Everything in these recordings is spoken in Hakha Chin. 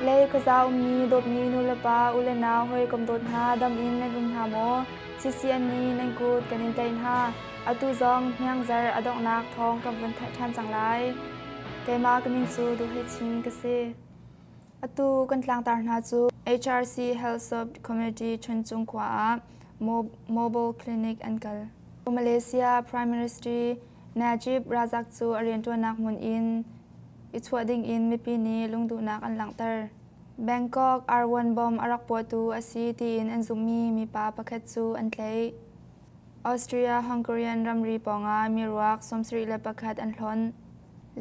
Vawlei khuaza ummi dawtmi nulepa ulenau hawikom dawt hna dam in nan um hna maw? CCN nih nan kut kan in tlaih hna. Atu zong hniangzar a donghnak thawng kan vun thanh ṭhan cang lai. Keimah ka min cu Duhei Chin ka si. Atu kan tlangtar hna cu HRC Health Sub Committee Chuncung khua ah Mobile Clinic an kal. Malaysia Prime Minister Najib Razak cu a rianṭuannak hmun in i chuah dingin mipi nih lungduhnak an langhter. Bangkok R1 bomb a rak puahtu a si tiin an zumhmi mipa pakhat cu an tlaih. Austria-Hungarian ramri pawngah miruak 71 an hlonh.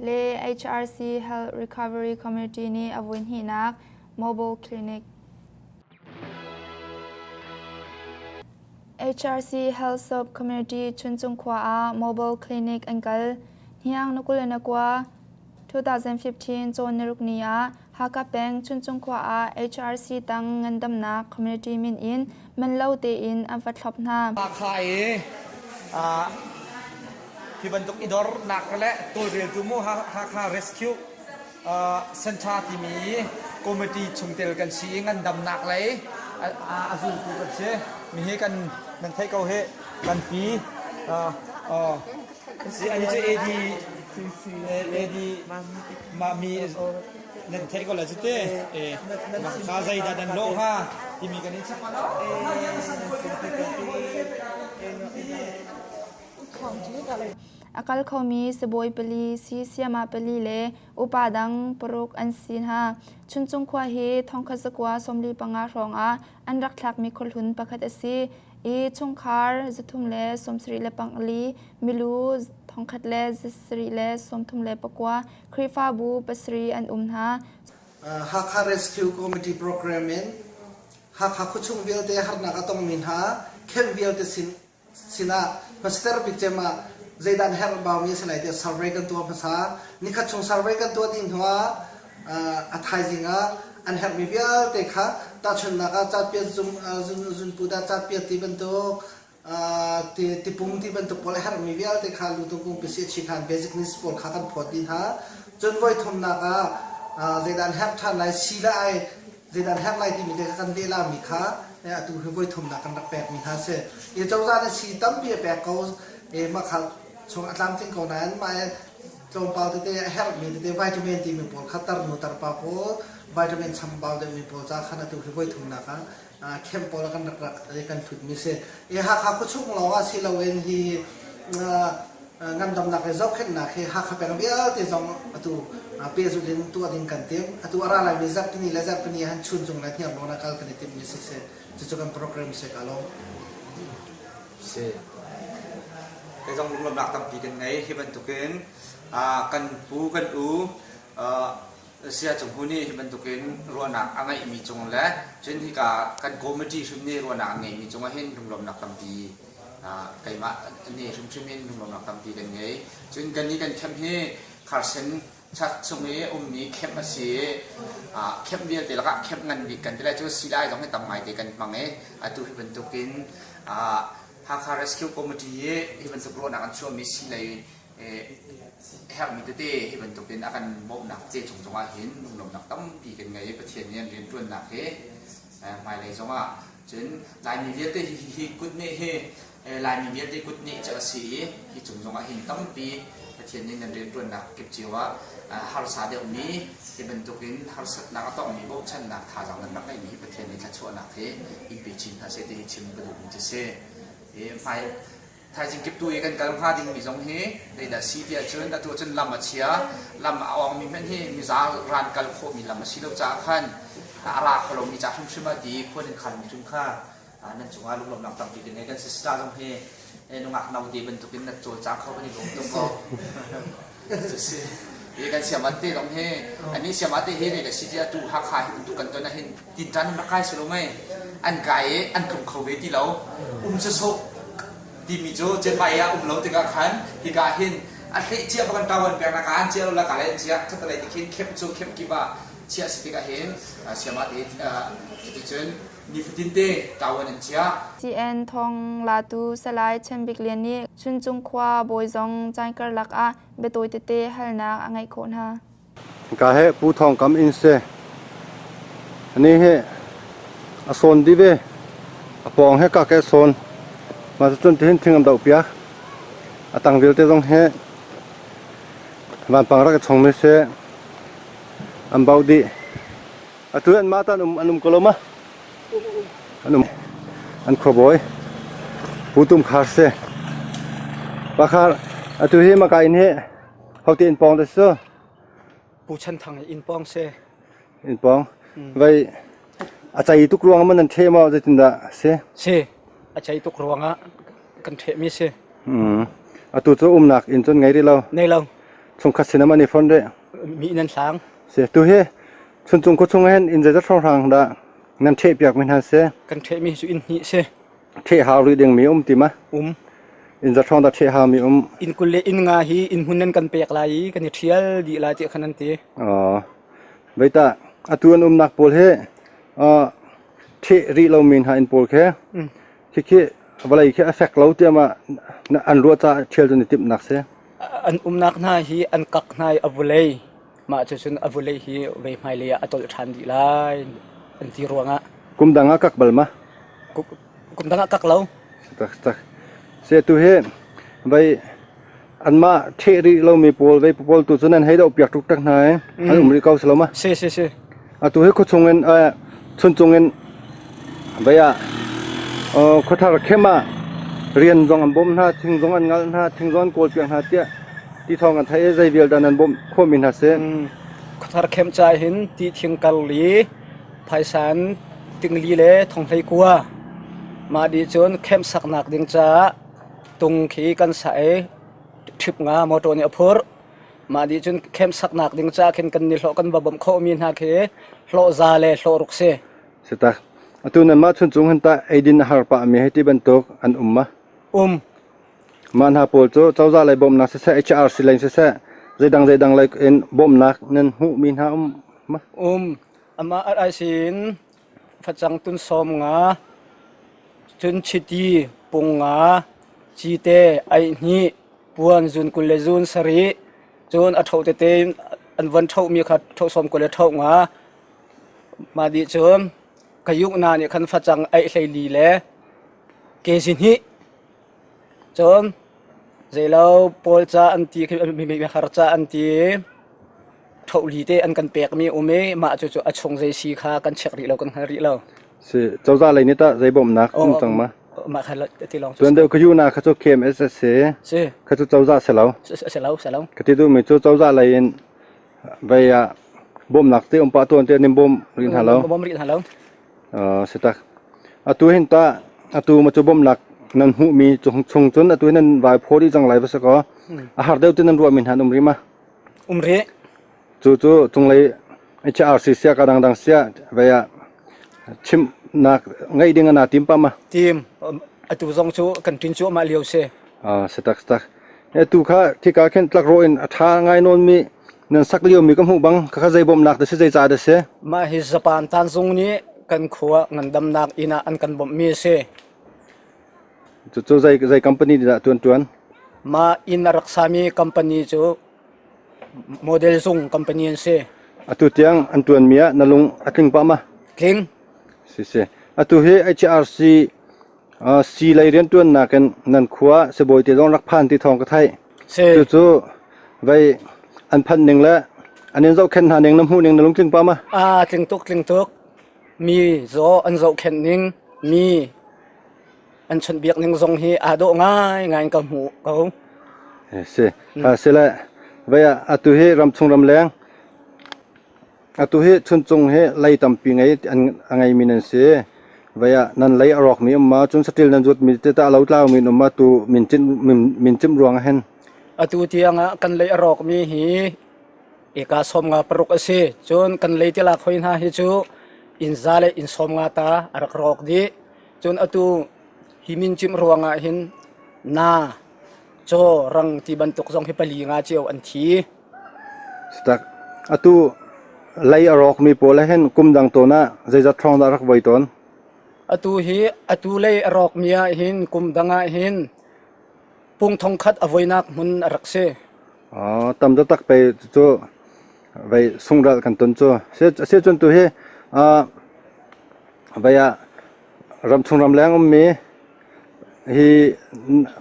Le HRC Health Recovery Committee nih a vuihnihnak Mobile Clinic. HRC Health Sub Community Chuncung khua ah Mobile Clinic an kal. Hniang na 29, 2015 cawn niruk ni ah Hakha peng Chuncung khua ah HRC tang ngandamnak community min in man lo tein an va thlop hna. Hakha i hi bantuk i dornak le tawlreltu mu Hakha Rescue Center timi committee chungtel kan si i ngandamnak lei a zultu kan si. Mi hi kan nan theih ko hi kan pi si ani cu AD AD mah mi nan theih ko la cu te ka zei dah nan lawh hnga timi kan in chim A kal khomi sibawi pali, si siamah pali le upa dang paruk an si hna. Chuncung khua hi thongkhat zakua 45 hrawng ah an rak thlakmi khuahlun pakhat a si i chungkhar 374 milu 1,739 Khrihfabu pasarih an um hna. Hakha Rescue Committee program in Hakha khuachung vialte harnak a tongmi hna camp vialte sin sinah hmasater bik cem ah zeidah an herh baumi a si lai tiah survey kan tuah hmasa. Nikhat chung survey kan tuah dih hnuah a thaizing ah an herhmi vialte kha tahchunhnak ah capiat zunpu dah capiat ti bantuk tipung ti bantuk pawl a herhmi vialte kha lutung kungpi si a chi khan basic needs pawl kha kan phawt dih hna. Cun voi thumnak ah zeidah an herh ṭhan lai si le ai zeidah an herh lai timi te kha kan lehla mi kha atu hi voi thumnak kan rak pekmi hna si. I cozah nih sii tampi a pek ko i mah kha chung a tlamtling ko nain mah tlawmpal tete a herhmi tete vitamin timi pawl kha tarnu tarpa pawl vitamin chambau deuhmi pawl ca khan atu hi voi thumnak ah camp pawl ah kan rak rak kan hlutmi si. I Hakha khuachung lawng ah si loin hi ngandamnak le zohkhenhnak hi Hakha peng vialte zong atu pehzulh in tuah ding kan timh. Atu a ra laimi zarhpini le zarhpini han chuncung le hniarlawn ah kal kan i timhmi si si. Cucu kan program si ka lawm. Si. Kei zong lunglawmhnak tampi kan ngei. Hi bantukin kan pu kan u Saya Cung Hu nih hi bantukin ruahnak a ngeihmi cung le cun hika kan committee hrim nih ruahnak an ngeihmi cungah hin lunglawmhnak tampi keimah nih hrimhrim in lunglawmhnak tampi kan ngei. Cun kannih kan camp hi Carson church chung i ummi camp a si i camp vialte lakah camp ngan bik kan ti lai cu silai zong hi tam ngaite kan hmang i atu hi bantukin Hakha Rescue Committee hi hi bantuk ruahnak an chuahmi silai herhmi tete hi bantukin a kan bawmhnak ce chung zongah hin lunglawmhnak tampi kan ngei i Pathian nih an rianṭuannak hi hmailei zongah cun Laimi vialte hi hi kut nih hi Laimi vialte kut nih cu a si i hi cung zongah hin tampi Pathian nih nan rianṭuannak kip cio ah harsa deuhmi hi bantukin harsatnak a tongmi bochannak thazaang nan rak ngeihmi hi Pathian nih thluachuahnak hi in pe chin hna seh ti hi chim ka duhmi cu si. Hi hmai Thaizing kiptu i kan kal hnga dingmi zong hi zeidah si ti ahcun atu ahcun lam a chia. Lam a awngmi hmanh hi miza ran kal khawhmi lam a si lo caah khan a ra kho lomi ca hrimhrim ah ti khua nan khanmi hrim kha nan cungah lunglawmhnak tampi kan ngei. Kan sister zong hi nungak no te bantukin na cawlcang kho kan i lawm tuk ko. Si. Hi kan siamat te zong hi ani siamat te hi zeidah si ti atu Hakha hi bantuk kan ton ah hin tinṭan rak kai si lo mei an kai i an tlung kho ve ti lo um sawsawh timi cu Cenmai ah um lo tikah khan hika hin a hleh cia bak an ṭawan pek nak ah an cia lo la ka le an cia khatalei ti khin khem cu khem kip ah chiah si tikah hin siamah te cuticun nifatin te ṭawan an chiah. CN thawng latu Salai Chan Bik Lian nih Chuncung khua bawi zong caan karlak ah biatawi tete halnak a ngeih khawh hna. Ka he Pu Thawng Kam in si. Ani hi a sawn dih ve. A pawng he kak he a sawn. Mah cucun tihin thing an doh piak. A tang vialte zong hi vanpang rak i chongmi si. An bauh dih. Atu an mah tan um an um ko lo ma? An um. An khuabawi Pu Tum Khar si. Pakhar atu hi maka inn hi hote inn pawng te si? Pu Chan Thang inn pawng si. Inn pawng. Vai a chai tuk ruang man nan the maw zeitindah si? Si. A chai tuk ruangah kan thehmi si. Atu cu umnak inn cun ngei rih lo. Nei lo. Chungkhat sinam an i fon rih. Mi nan hlang. Si. Tu hi Chuncung khuachung hin inn zeizat hrawnghrang dah nan ṭhehpiak mi hna si? Kan ṭhehmi cu inn hnih si. Ṭheh hau rih dingmi um ti ma? Um. Inn zat hrawng dah ṭheh hau mi um? Inn 20 le inn nga hi inn hmun nan kan pek lai i kan i ṭhial dih lai tiah khan an ti. Aw. Veita atu an umnak pawl hi ṭheh rih lomi hna inn pawl khi khikhi vawlei khi a fek lo tiah ma an ruah caah ṭhial cu ni timhnak si? An umnak hna hi an kak hna i a vulei Mah cucun a vulei hi vei hmailei ah a tolh ṭhan dih lai an ti ruangah. Kum dang ah kak bal ma? Kum dang ah kak lo. Tak tak. Se tu hi vei anmah ṭheh rih lomi pawl vei pawl tu cu nan hei doh piak tuk tak hna i an um rih ko si lo ma? Si si si. Atu hi khuachung in chuncung in vei ah khuathar khem ah rian zong an bawm hna, thing zong an ngalh hna, thing zong an kawl piak hna tiah ti thawng an theih i zei vial dah nan bawmh khawhmi hna si? Khuathar khem ca hin ti thing kar li, phaisan tingli le thonghlei kua. Mah dih cun khem saknak ding caah tung khi kan sah i ṭhip nga motor nih a phurh. Mah dih cun camp saknak ding caah khin kan ni hlawh kan va bawmh khawhmi hna khi hlawh za le hlawh ruk si. Si tak. Atu nan mah chuncung hin tah eidin a har pah mi hei ti bantuk an um ma? Um. Mah hna pawl cu cozah lei bawmhnak siseh, HRC lei siseh, zeidang zeidang lei in bawmhnak nan hmuhmi hna um ma? Um. Amah RIC in facang tun sawm nga, cun chiti pung nga, cite aihnih, puan zun 20 le zun sarih cun a ṭho tete an von ṭhohmi kha ṭho sawm 20 le ṭho nga mah dih cun ka yukna nih khan facang eih 14 le kezi hnih cun zeilo pawl ca an ti khi mi har ca an ti ṭho li te an kan pekmi um i mah cu cu a chung zei si kha kan check rih lo kan hngal rih lo. Si cozah lei nih tah zei bawmhnak um cang ma? Mah kha ti lawng. Tuan deuh ka yu na kha cu KMS a si. Si. Kha cu cozah si lo. Si lo, si lo. Ka ti duhmi cu cozah lei in vei ah bawmhnak te um pah tuan te nin bawm rih hna lo. Bawm rih hna lo. Si tak. Atu hin ta atu ma cu bawmhnak nan hmuhmi chung chung cun atu hin nan vai phaw dih cang lai va si kaw a har deuh ti nan ruahmi hna an um rih ma? Um rih. Cu cu cunglei HRC sia ka dangdang sia vei ah chimnak ngeih ding ana tim pa ma? Tim. Atu zong cu kan ṭin cuahmah lio si. Ah, si tak tak. Atu kha khika khin tlakrawh in a ṭha ngai nawn mi nan sak lio mi ka hmuh bang kha zei bawmhnak da si zei ca da si? Mah hi Japan tanzung nih kan khua ngandamnak inn ah an kan bawmh mi a si. Cucu zei zei company dah tuan tuan? Mah inn a rak sami company cu Model zung company an si. Atu tiang an tuanmi ah na lung a tling pah ma? Tling. Si si. Atu hi HRC si lei riantuannak in nan khua sibawi te zong rak phan ti thawng ka theih. Si. Cucu vei an phanh ning le an in zohkhenh hna ning na hmuh ning na lungtling pah ma? Ah, tling tuk, tling tuk. Mi zaw an zohkhenh ning, mi an chawnhbiak ning zong hi aa dawh ngaingai in ka hmuh ko. Si. Si le vei ah atu hi ramchung ramleng atu hi chuncung hi lei tampi ngei an a ngeimi nan si. Vei ah nan lei a rawkmi um ma cun saṭil nan zuatmi te tah lo tlaumi um ma tu min min cimh ruang ah hin. Atu tiang ah kan lei a rawkmi hi eka 56 a si. Cun kan lei tilak hoi hna hi cu inn za le inn 50 ta a rak rawk dih. Cun atu hi mincimh ruangah hin na, caw, rang ti bantuk zong hi pali nga cio an thi. Sitak. Atu lei a rawkmi pawl ah hin kum dang tawn ah zeizat hrawng dah rak voi tawn? Atu hi atu lei a rawkmi ah hin kum dang ah hin pung thongkhat a voinak hmun a rak si. Oh, tam taktak pe cu vei sungral kan ton cu. Si cun tu hi. Vei ah ramchung ramleng ummi hi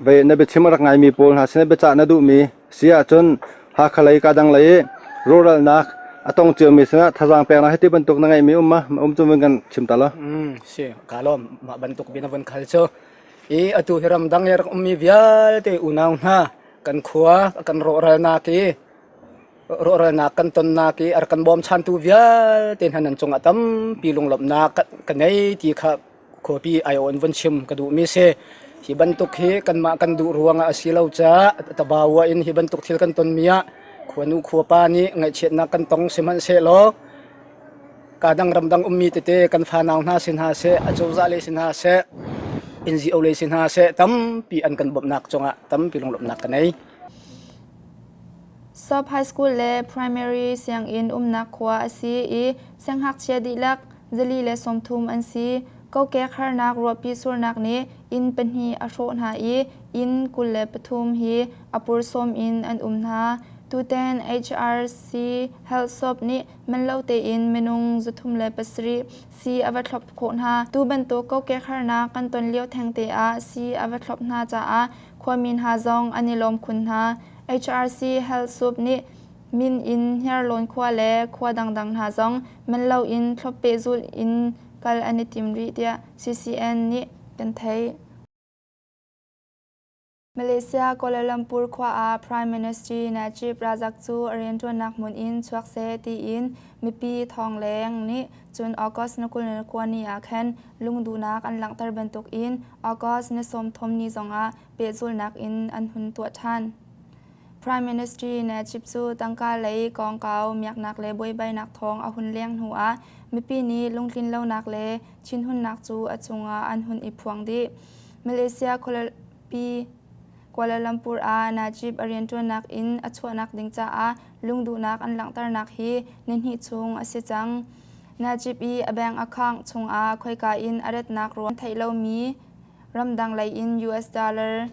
vei na biachim a rak ngaimi pawl hna sin biacah na duhmi si ahcun Hakha lei kadang lei i rawhralnak a tong ciomi sinah thazaang peknak hi ti bantuk na ngeihmi um ma um cu vun kan chim ta law. Si ka lawm mah bantuk bia na vun khal cu i atu hi ramdang i rak ummi vialte unau hna kan khua kan rawhralnak i rawhralnak kan tonnak i a rak kan bawmchantu vialte hna nan cungah tampi lunglawmhnak ka nei ti kha khuapi aiawh in vun chim ka duhmi si. Hi bantuk hi kanmah kan duh ruangah a si lo caah tabawa in hi bantuk thil kan tonmi ah khuanu khuapa nih ngaihchiatnak kan tong sihmanhsehlaw kadang ramdang ummi tete kan fanau hna si hna seh, acozah lei si hna seh, NGO lei si hna seh tampi an kan bawmhnak cungah tampi lunglawmhnak ka nei. Sub High School le Primary sianginn umnak khua a si i siangngakchia dihlak 130 an si. Kokek harnak ruahpi surnak nih inn pahnih a hrawh hna i inn 23 hi a pursawm in an um hna. Tutan HRC Health Shop nih man lo tein minung 37 sii a va thlop khawh hna. Tu bantuk kokek harnak kan ton lio thengte ah sii a va thlop hna caah khuami hna zong an i lawm khun hna. HRC Health Sup nih min in Hniarlawn khua le khua dangdang hna zong man loin thlop pehzulh in kal an i tim rih tiah CCN nih kan theih. Malaysia Kuala Lumpur khua ah Prime Minister Najib Razak cu a rianṭuannak hmun in chuak seh tiin mipi thawngleng nih cun August ni 29 ni ah khan lungduhnak an langhter bantukin August ni 30 ni zongah pehzulnak in an hun tuah ṭhan. Prime Minister Najib cu tangka lei kongkau miaknak le buaibainak thawng a hun leng hnuah mipi nih lungtlinlonak le thinhunnak cu a cungah an hun i phuang dih. Malaysia khualipi Kuala Lumpur ah Najib a rianṭuannak in a chuahnak ding caah lungduhnak an langhternak hi nihnih chung a si cang. Najib i a bank account chungah khoika in a ratnak ruang theih lomi ramdang lei in US dollar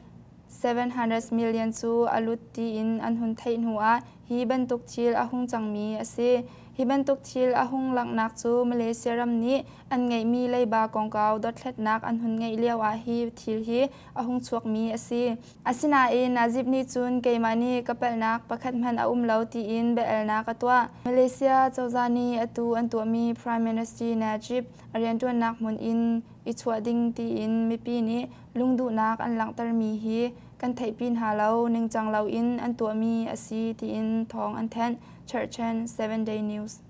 700 million cu a lut tiin an hun theih hnuah hi bantuk thil a hung cangmi a si. Hi bantuk thil a hung langhnak cu Malaysia ram nih an ngeihmi leiba kongkau dothlatnak an hun ngeih lioah hi thil hi a hung chuakmi a si. Asinain Najib nih cun keimah nih ka palhnak pakhat hmanh a um lo tiin biaelnak a tuah. Malaysia cozah nih atu an tuahmi Prime Minister Najib a rianṭuannak hmun in i chuah ding tiin mipi nih lungduhnak an langhtermi hi kan theihpi hna lo ningcang loin an tuahmi a si tiin thawng an thanh. Cherhchan 7 Day News.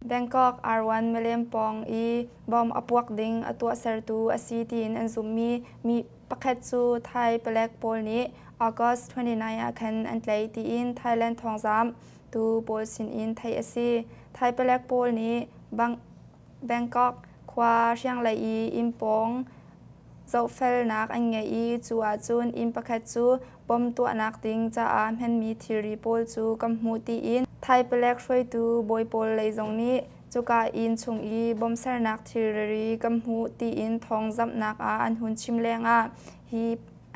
Bangkok R1 milem pawng i bom a puak ding a tuahsertu a si tiin an zumhmi mi pakhat cu Thai palek pawl nih August 29 ah khan an tlaih tiin Thailand thawngzamh tu pawl sinin theih a si. Thai palek pawl nih Bangkok khua hrianglei i inn pawng zohfelnak an ngeih i cu ahcun inn pakhat cu bom tuahnak ding caah hmanmi thilri pawl cu kan hmuh tiin Thai palek hruaitu bawi pawl lei zong nih cuka inn chung i bom sernak thilri kan hmuh tiin thawngzamhnak ah an hun chim lengah hi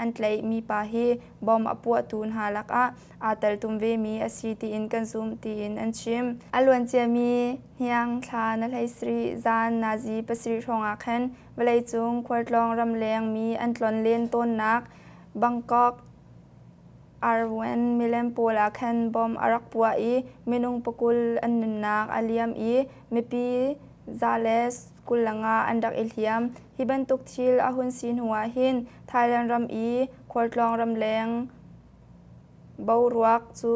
an tlaihmi pa hi bom a puahtu hna lakah aa teltum vemi a si tiin kan zumh tiin an chim. A luanciami hniang thla na hlei sarih zan nazi pasarih hrawngah khan vawleicung khualtlawng ramleng mi an tlon len tawnnak Bangkok Arwen milem pawl ah khan bom a rak puah i minung pakul an nunnak a liam i mipi za le 25 an rak i hliam. Hi bantuk thil a hun si hnu ah hin Thailand ram i khualtlawng ramleng boruak cu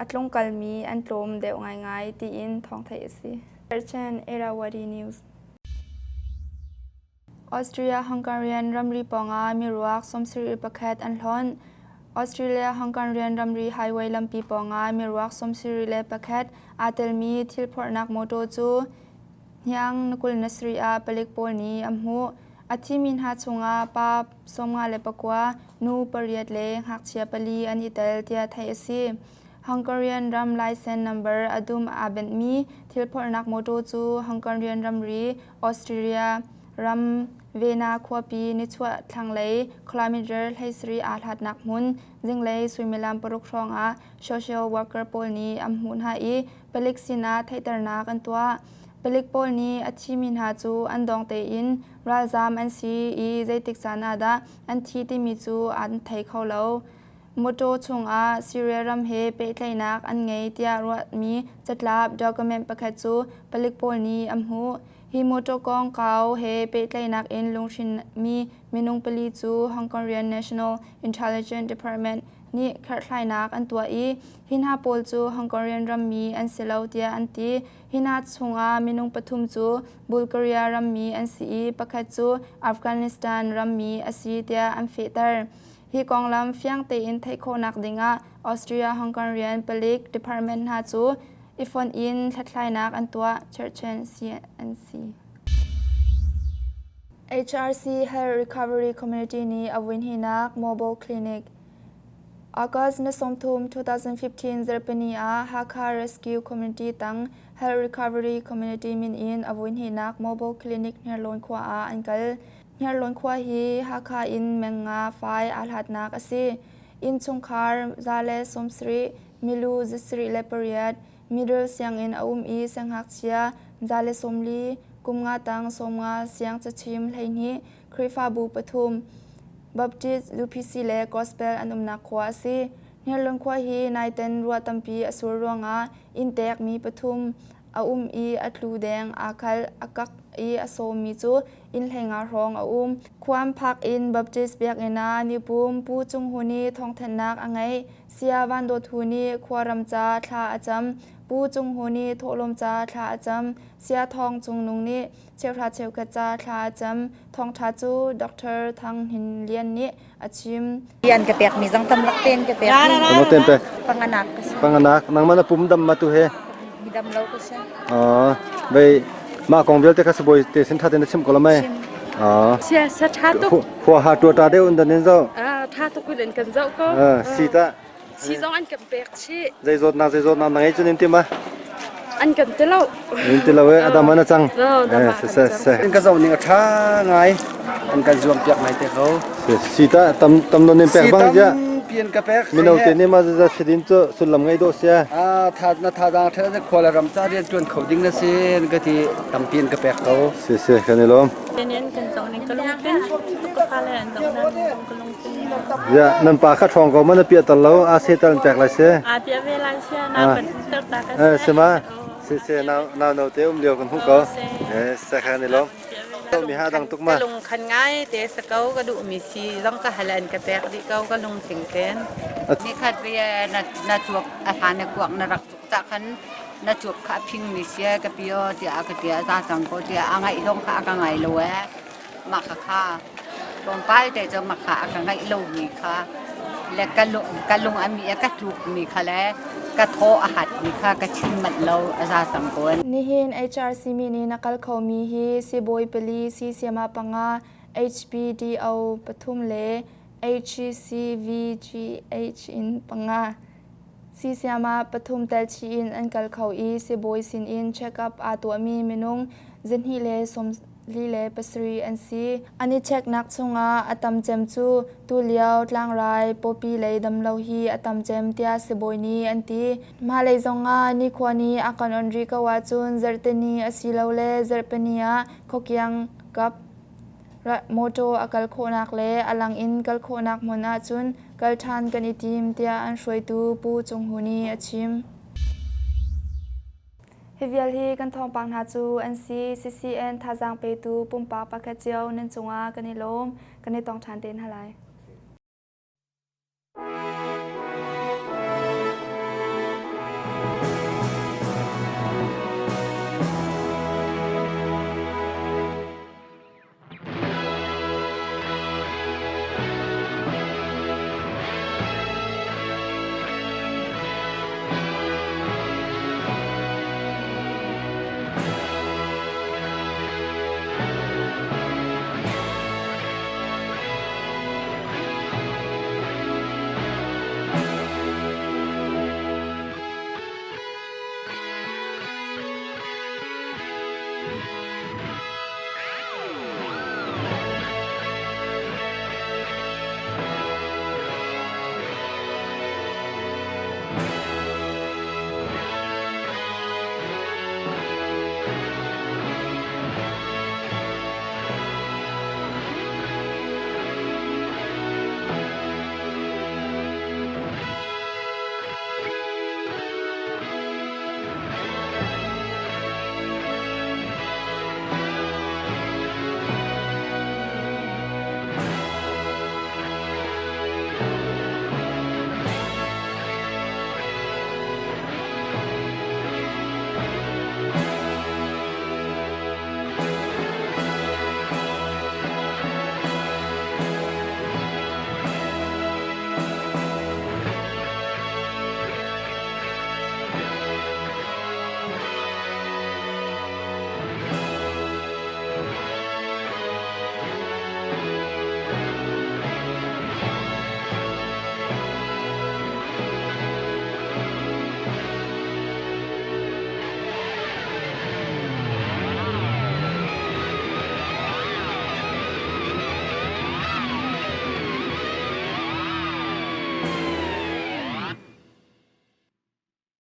a tlungkalmi an tlawm deuh ngaingai tiin thawng theih a si. Cherchen Irrawaddy News. Austria-Hungarian ramri pawngah miruak 71 an hlonh. Australia-Hungarian ramri highway lampi pawngah miruak 71 aa telmi thil phorhnak mawṭaw cu hniang na 27 ah palik pawl nih an hmuh. A thimi hna chungah pa 59, nu pariat le ngakchia pali an i tel tiah theih a si. Hungarian ram license number a dum aa benhmi thil phorhnak mawṭaw cu Hungarian ramri Austria ram Vienna khuapi nichuah thlanglei kilometer 17 aa hlatnak hmun zinglei suimilam paruk hrawngah social worker pawl nih an hmuh hna i palik sinah theihternak an tuah. Palik pawl nih a thimi hna cu an dawng tein ralzaam an si i zeitik caan ah dah an thi timi cu an thei kho lo. Mawṭaw chungah Syria ram he pehtlaihnak an ngei tiah ruahmi catlap document pakhat cu palik pawl nih an hmuh. Hi mawṭaw kongkau he pehtlaihnak in lunghrinmi minung pali cu Hungarian National Intelligence Department nih kherhhlainak an tuah i hi hna pawl cu Hungarian rammi an si lo tiah an ti. Hi hna chungah minung pathum cu Bulgaria rammi an si i pakhat cu Afghanistan rammi a si tiah an fehter. Hi konglam fiang tein theih khawhnak dingah Austria-Hungarian palik department hna cu i fonh in hlathlainak an tuah, cherhchan CNC. HRC Health Recovery Community nih a vuihnihnak Mobile Clinic August ni 30, 2015 zarhpini ah Hakha Rescue Community tang Health Recovery Community min in a vuihnihnak Mobile Clinic Hniarlawn khua ah an kal. Hniarlawn khua hi Hakha in meng nga fai aa hlatnak a si. Innchungkhar 170, milu 78, Middle sianginn a um i siangngakchia 140, kum nga tang 50 siang cachim 12, Khrihfabu pathum, Baptist, UPC le Gospel an umnak khua a si. Hniarlawn khua hi naiten ruah tampi a sur ruangah inn tekmi pathum a um i a tlu deng, aa khal, a kak i a sawmmi cu inn 15 hrawng a um. Khuam phak in Baptist biakinn ah nipum Pu Cung Hu nih thawngthanhnak a ngeih. Saya Van Dawt Hu nih khuaram ca thla a cam. Pu Cung Hu nih thawhlawm ca thla a cam. Saya Thawng Cung Nung nih cheuhra cheukhat ca thla a cam. Thawngṭha cu Dr. Thang Hnin Lian nih a chim. An ka pekmi zong tam lak tein ka pek. Tam tein pek. Panganak ka si. Panganak. Nangmah na pum dam ma tu he? Mi dam lo ka si. Ah, vei mah kong vialte kha sabawi te sin tha tein na chim ko la mei? Ah. Sia sa tha tuk. Khua ha tua ta deuh in dan in zo. Ah, tha tuk in kan zoh ko. Ah, si ta. Si zong an kan pek chih. Zei zawtnak zei zawtnak na ngei cun in ti ma? An kan ti lo. In ti lo e, adam an a cang. No, dam Eh, se se se. An ka zoh ning a ṭha ngai. An kan zuam piak ngai te ko. Si ta tam tam non in pek bang ja. Si tampi an ka pek. Mino te ne ma za sidin cu sullam ngei do sia. Ah, tha na thazaang ṭha na khual ram ca rian ṭuan kho ding na si an ka ti tampi an ka pek ko. Si si kan i lawm. Nen kan zoh ning ka lungthin tuk ka fale an zoh na ka lungthin. Ya, nan pa kha ṭhawng ko ma na piah tal lo a se tal pek lai se. A piah ve lai sia na kan ter ta ka se. Se ma. Se se nau nau no te um lio kan hu ko. Eh, se kha ni lom. Mi ha dang tuk ma. Ka lung khan ngai te sa ko ka duh mi si zong ka hal an ka pek di ko ka lung thing ten. Ni khat ve na na chuak a hlan na kuak na rak cuk ta khan na cuap kha a phingmi sia ka pi aw tiah a ka ti a za cang ko tiah a ngaih zong kha a ka ngai lo ee mah kha kha tlawmpal te cu mah kha a ka ngaih lomi kha le ka lung ka lung a mi a ka tlukmi kha le ka thaw a hatmi kha ka chim manh lo a za cang ko. Nihin HRC mi nih na kal khomi hi sibawi pali, sisiama panga, HPDO pathum le HCVGH in panga. Siisiam ah pathum tel chih in an kal kho i sibawi sinin check-up aa tuahmi minung 247 an si. An i checknak chungah a tam cem cu tulio tlangrai pawpi lei damlo hi a tam cem tiah sibawi nih an ti. Hmailei zongah nikhua nih a kan on rih ko ahcun zarhteni asilole zarhpini ah khuakiang kap Mawṭaw a kal khawhnak le a lang in kal khawhnak hmun ahcun kal ṭhan kan i tim tiah an hruaitu Pu Cung Hu nih a chim. Hi vial hi kan thawngpang hna cu an si. CCN thazaang petu pumpak pakhat cio nan cungah kan i lawm. Kan i tong ṭhan te hna lai.